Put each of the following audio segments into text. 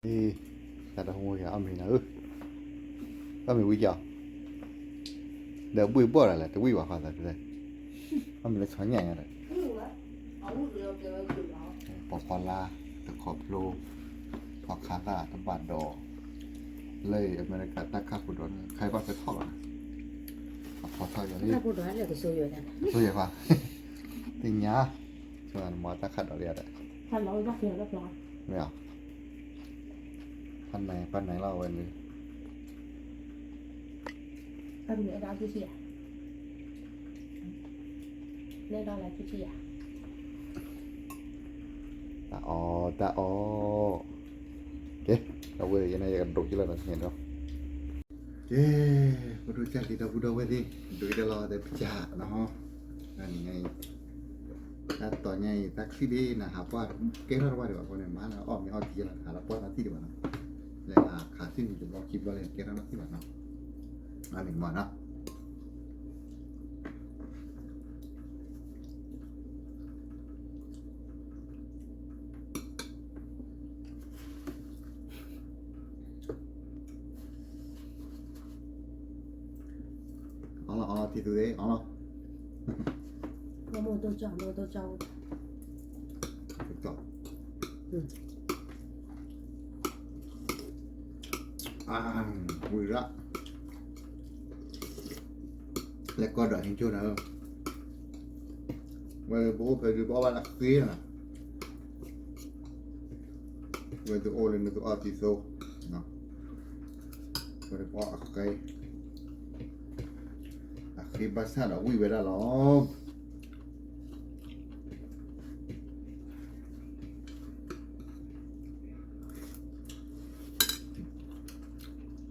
အ့ တၢ်ဒီမါယၤအီၣ်မ့ၤနၤဧၢ, အီၣ်မ့ၤဝံၤကီး, ဒီးဘှံးဘီၣ်ဒၣ်လဲာ် တဝံၣ်ဘၣ်ဃီသး, အီၣ်မ့ၤလၢဆီညၣ်ညါဒီး, ပီၤဖီလါ, တခီဖျိ, ထီခါသၣ်တဘၣ်ဒီး, လၢအမဲရကၤတၢ်ခၣ်ဃုာ်ဒီးန့ၣ် ခါအံၤဘၣ်ဖဲထီၣ်လီၤ, အဖီထီၣ်ယၤလံ, ဆိယၤဃီ, သ့ၣ်ညါ, ဆိနမၤတၢ်ခၣ်ဒီးလံဒီး, မ့ၢ်, ဖးနံၤဖးနံၤလီၤဝဲန့ၣ်, တၢ်အီၣ်တၢ်အီ, ကဲ, အဝဲယန့ၣ်ယကဒိးက့ၤလီၤဒီးန့ၣ်ဒီး, ကဲ, ပဒိၣ်ကၢ်လံၤဒီပုၢ်ဒီဝဲၢ်သ့ၣ်, ဒိးက့ၤတၢ်လီၤတဲပစၢ်နီၤ, နံၤညါအံၤ, တၢ်တီၤညါအံၤ တၢ်ချံၣ်ဒ့နၤဟးပှၢ်ကဲထီၣ်တဝၢ်ဒံးဘၣ်အဃိန့ၣ် မၤလၢအီၣ်မ့ၤအီၣ်ထံလီၤ နဟးလၢပှၢ်နီတံၢ်ဒံးဘၣ်နီၤ, လဲၤဟးခးထံၣ်န့ၣ်တဘျီခံဘျီလၢကဲထီၣ်နီတံၢ်ဘၣ်နီၤ, အန့ၣ်မ့ၢ်နီၤ အီလီၤအီလီၤ ထံသူသ့ၣ် အီလီၤ, မ့ၢ်တိၢ်ကၠီၣ် မ့ၢ်တိၢ်ကၠီၣ်, ဝံၤရၣ်, လဲၤကီၢ်ဒီးဟံးကၠိၣ်နၤဧၢ, ဝဲပအိၣ်ဖဲဒုးပအီၣ်ဘၣ်လၢဃ့နၤ, ဝဲသုအိၣ်လၢနသုအီၣ်သံသိ, ဝဲပအီၣ်အဃ့, အဃ့ဘၣ်ဆၣ်ဒီးဝံၣ်ဝဲဒၣ်လီၤ.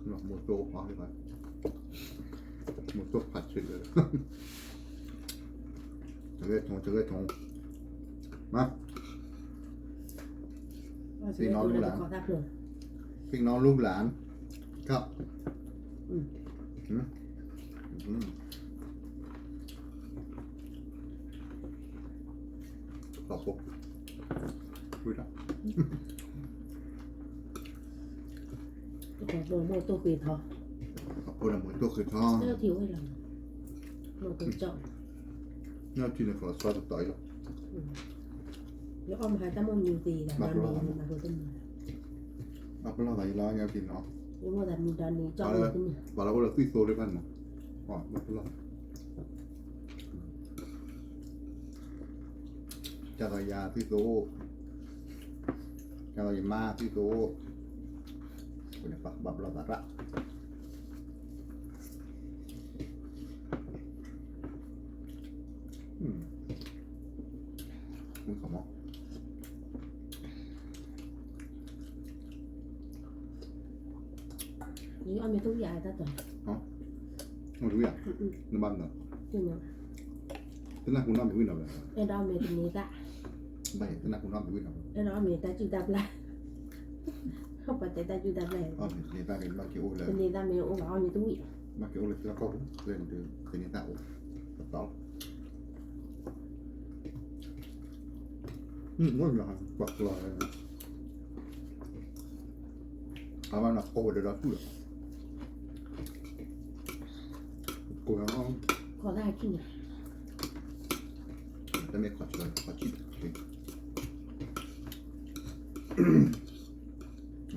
မိၢ်တိၢ်ဖးဆံးလၢ, မိၢ်တိၢ်ဖးဆံးလၢ, တဂဲၤထီၣ် တဂဲၤထီၣ်, မ့ၢ်, သ့ၣ်နီၣ်လူလၢ်, သ့ၣ်နီၣ်လူလၢ်, ခါ, မိၢ်တိၢ်ဃ့ထီ, မိၢ်တိၢ်ဃ့ထီ, ညါထံန့ၣ်ကလီၤသွါတတီၤအံၤလီၤ, ယအီၣ်မဟါတၢ်မိၢ်မံၤသ့ၣ်ယၤ, ဘၣ်ပလီၢ်သးယလီၤ ညါထံန့ၣ်, ပှၤလၢအိၣ်လၢသုးသိလၢဖၣ်န့ၣ်မး, ဘၣ်ပလီၢ် ကၢ်သိးယၤသုသိ, ကၢ်သိးယမါသုသိ, ဘၣ်ပလီၢ်သးရၣ်, မ့ၢ်ခီမီ ယအီၣ်မ့ၤတဝံၣ်ဧါတၢ်တီၤ, တဝံၣ်ဧါ, နဘၣ်မနုၤ, တနၢ်ဟူနီတမံၤဝံၣ်နီၤ, အဲၣ်ဒိးမ့ၤတန့ၤသၣ်, ဘၣ်တနၢ်ဟူနီတမံၤဝံၣ်နီၤ, အဲၣ်ဒိးမ့ၤတၢ်စုၣ်တၢ်ပျၢ်, ပှၤတဲတၢ်စုၣ်တၢ်ပျၢ်, တန့ၤသၣ်မ့ၢ်အိၣ်ဘၣ်အီၣ်မ့ၤတဝံၣ်, ဘၣ်က့ၤအိၣ်လၢသီခီၣ်ပူၤ လၢတန့ၤသၣ်အိၣ်, တတီၤ ကွၢ်ကျီ, အဘၣ်နီၢ်ကိၢ်ဝဲဒီးဒီတူၢ်လီၤ, ကိၢ်လီၤ, တမ့ၢ်ခီၣ်ဆၢ ခီၣ်ဆံၣ်တချ့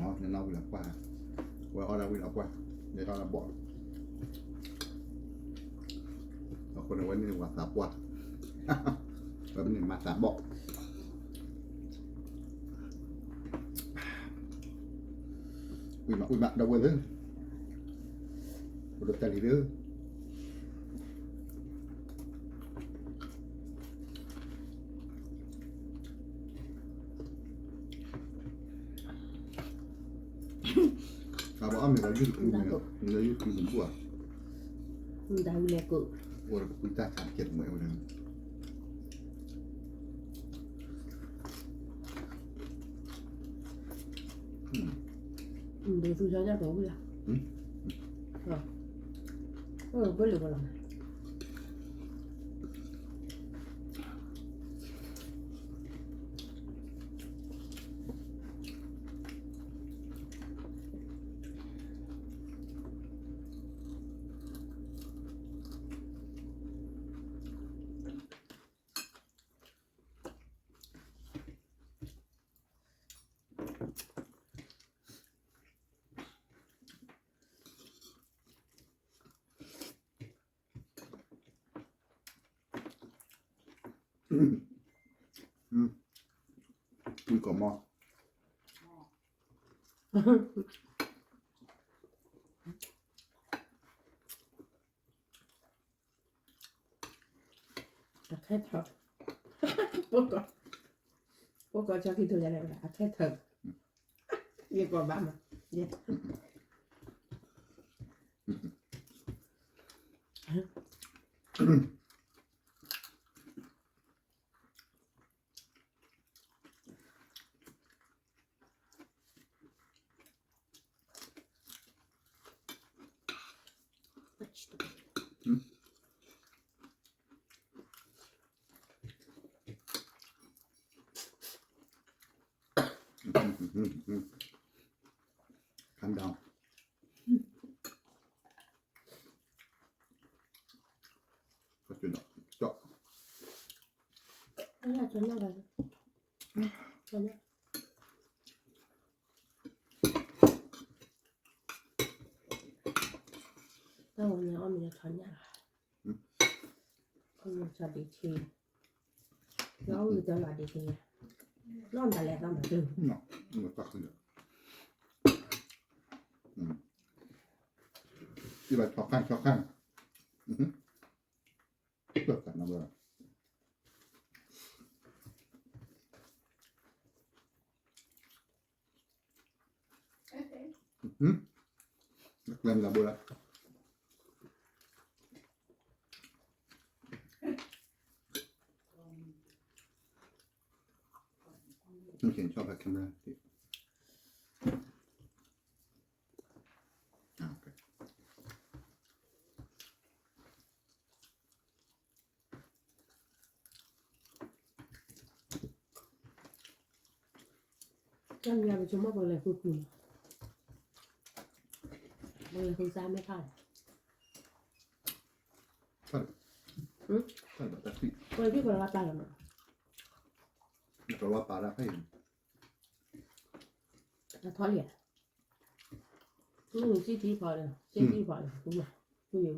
နနီၣ်ဝံၤလီၤပှၢ်, ဝဲအီၣ်ဒၣ်ဝံၤလီၤပှၢ်, ယအီၣ်ဒၣ်ဘီၣ်, အဃိန့ၣ်ဝဲန့ၣ်ဝဲသးပှၢ်, ဝဲမ့ၢ်မၤသးဘီၣ်, ဝံၤမး ဝံၤမး ဒီပုၢ်ဝဲၢ်သ့ၣ်, ပဒိၣ်ကၢ်လံၤသ့ၣ် အဘၣ်အီၣ်မ့ၤဒီးယုၢ်တကူန့ၣ်, လၢယုၢ်တကူန့ၣ်ဘၣ်, မတၤဝံၤလဲၣ်ကိး, အိၣ်ဒီးကပှံတၢ်ဆါတကဲးတမှဲးဝဲန့ၣ်, ဒ်သူၣ်ဆါညါကဝံၣ်လီၤ, အိၣ်ဒီးပှဲၤလၢာ်ကလီၤ. ဝံကိးမီၢ် အခဲထၢၣ်, ဖိကီၢ်, ဖိကီၢ်ဆီခံထိယၤလဲၣ် အခဲထၢၣ်, ယကိးဘၣ်မး, ယ Calm down. Phát triển đó. Chọn. Đó là chọn nào rồi? Chọn nào? Tao ngồi nhà con mình chọn nhà. Con mình chọn địa chỉ. Nó gửi tao là địa chỉ. Nó không phải là tao mà từ. Nó, nó tắt không được. Ừ. Đi vào chọn khăn, chọn khăn. Ừ. Chọn khăn nó vào. Lem la bola. Mungkin coba kamera. Ah, okay. ကၢ်လၢပဆိကမိၣ်ပလဲၤဃုဃုလီၤ, ပလဲၤဃုစၢ်မ့ၢ်ဖၣ်လီၤ, ပလဲၤဃုပလီၤပာ်လီၤမး, အထီလံဧါ, မ့ၢ်စံၣ်ထံဖီဒီး စံၣ်ထံဖီဒီး ဃုမး, ဃုယိၤ,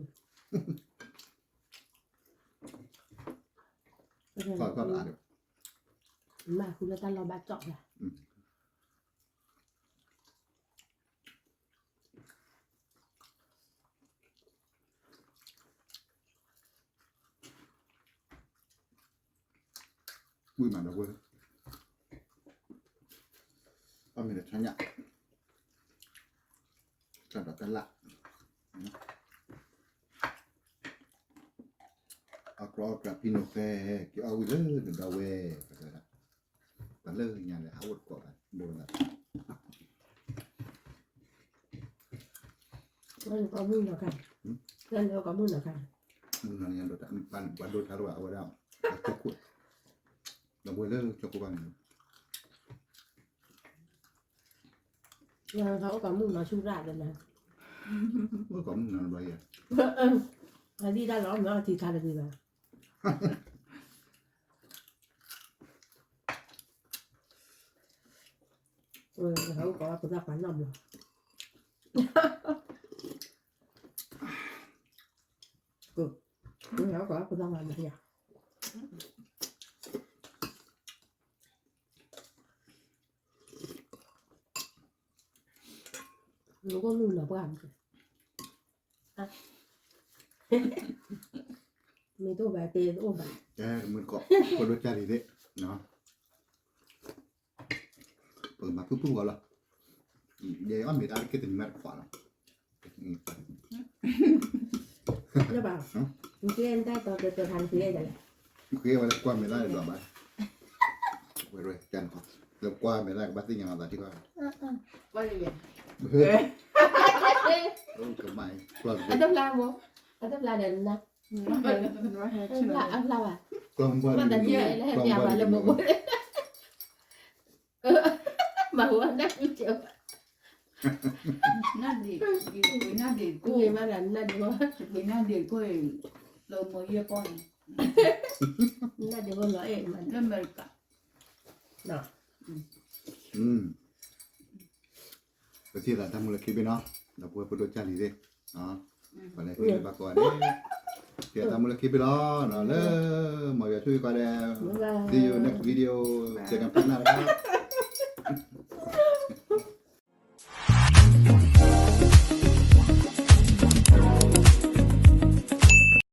မ့ၢ်ဃုလၢတၢ်လီၢ်ဘၣ်ကၠီၣ်ဖျါ ဝံၤမးဒီပုၢ်ဝဲၢ်, အီၣ်မ့ၤဒီးဆါညၣ်, တၢ်ဒီးတၢ်လၣ်, အီၣ်ကြီအီၣ်ကြီဖံနိၣ်ဃဲ, က့ၤအီၣ်ဝံၤလၢနဒီဝဲၢ်, ပှၤလၢညါလဲၣ် ဟးအိၣ်တကိးဘၣ် ဒိလၢ ကီမုၢ်နီၤခါ, လၢကီမုၢ်နီၤခါ, မုၢ်နီၤန့ၣ် ပှၤဒိတၢ်လၢၤဘၣ် အဝဲဒၣ်, ကၠီခိၣ်, ဒီပုၢ်ဝဲၢ်လၢကၠီခိၣ်ဘၣ်န့ၣ်, အိၣ်ကီမုၢ်နီၤဆူၣ်ရၣ်ဒီးနၤ, အိၣ်ကီမုၢ်နီၤဘၣ်ယၤ, အဒံၣ်တၢ်လီၤမ့ၢ်အီထံခါတဂ့ၤဘၣ် အိၣ်ကိးဖိသၣ်ပှၤနီတဘျီ, အိၣ်ကိးဖိသၣ်ပှၤနီတဘျီ, နကအိၣ်မုၢ်နီၤပှၢ်, မ့ၢ်တအိၣ်ဘၣ်တဲတအိၣ်ဘၣ်, အဲ မုၢ်တကိး ဖိဒိၣ်ကၢ်လံၤသ့ၣ်, ပကမၤဖုၣ်ဖုၣ်ဂီၤလီၤ, ယအီၣ်မ့ၤတၢ်တက့ၢ်တနံၤမးတခွးလီၤ, လၢဘၣ်, နကဲတၢ်တီတတီထါနကဲလဲၣ်, နကဲဝဲလၢကွၢ်မဲာ်တၢ်ဒီးဘၣ်, ဝဲရဲကၢ်နခီ, လၢကွၢ်မဲာ်တၢ်ကဘၣ်သ့ၣ်ညါလီၤသးထံၣ်ဘၣ်, ကမၤ, အတဖျါဘိ, အတဖျါဒီးနၤ, အဖျါဘၣ်, မ့ၢ်တယဲၢ်လၢဟဲပျးဘၣ်လၢဘိဘိ, မၤဝဲနၢ်ကၠိဘၣ်, နၢ်ဒ့ၣ်, နၢ်ဒ့ၣ်ကိၢ်, နၢ်ဒ့ၣ်ကိၢ်, လၢမိၢ်ယဲၢ်ပီၢ်န့ၣ်, နၢ်ဒ့ၣ်ကိၢ်လီၤအဲၣ်မး လၢအမဲရကၤ, ပထံၣ်သးတၢ်မူလၢခံဘ့ၣ်နီၤ, ဒီပုၢ်ဝဲၢ်ဖိဒိၣ်ကၢ်လံၤသ့ၣ်, ပှၤလၢဟ့ၣ်လၢဘၣ်ကိးဂၤဒဲး, ကဲ တၢ်မူလၢခံဖဲလီၤ လၢ မီၢ်ယွၤဆိၣ်ဂ့ၤကီးဒဲး see you next video ကဲ ကဖဲနၢ်တခါ